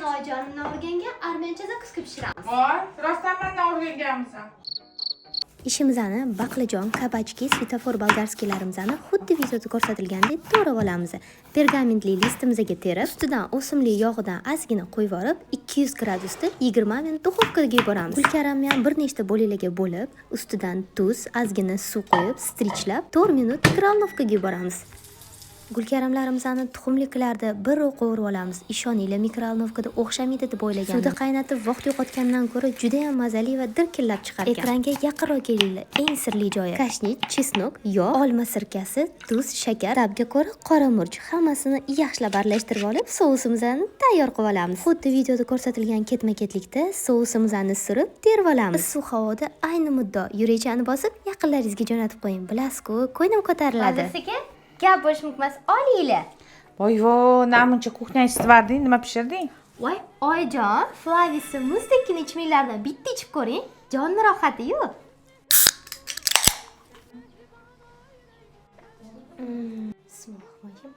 Meni oyijonimdan o'rgangan armyancha zakuska pishiramiz. Voy, rostdan mandan o'rganganmisan? Ishimizni baqlajon, kabachki, svetofor bolgarskiylarimizni xuddi videoda ko'rsatilgandek to'g'rab olamiz. Pergamentli listimizga terib, ustidan o'simlik yog'idan ozgina qo'yib yuborib, 200 gradusda 20 minut duxovkaga yuboramiz. Gulkaramni ham bir nechta bo'laklarga bo'lib, ustidan tuz, ozgina suv qo'yib, strichlab 4 minut mikrovolnovkaga yuboramiz. Gulkaramlarimizni tuxumliklarda bir qovurib olamiz. Ishoninglar, mikrovolnovkada o'xshamaydi deb o'ylagandim. Suvda qaynatib vaqt yo'qotgandan ko'ra juda ham mazali va dirkillab chiqar ekan. Ekranga yaqinroq kelinglar. Eng sirli joyi: kashnich, chesnok, yog', olma sirkasi, tuz, shakar, ta'bga ko'ra qora murch, hammasini yaxshilab aralashtirib olib, sousimizni tayyor qilib olamiz. Xuddi videoda ko'rsatilgan ketma-ketlikda sousimizni surib, terib olamiz. Issiq havoda ayni muddao yurakchani bosib, yaqinlaringizga jo'natib qo'ying. Bilasiz-ku, ko'nglim ko'tariladi. Sekin gap bo'lishi mumkin emas, olinglar. Voy vo, namuncha kuxnyani isitvarding, nima pishirding? Voy, oyijon, Flavisi muzdekkina ichimliklardan bitta ichib ko'ring. Jonni rohati-yu. Bismillahirrohmanirrohim.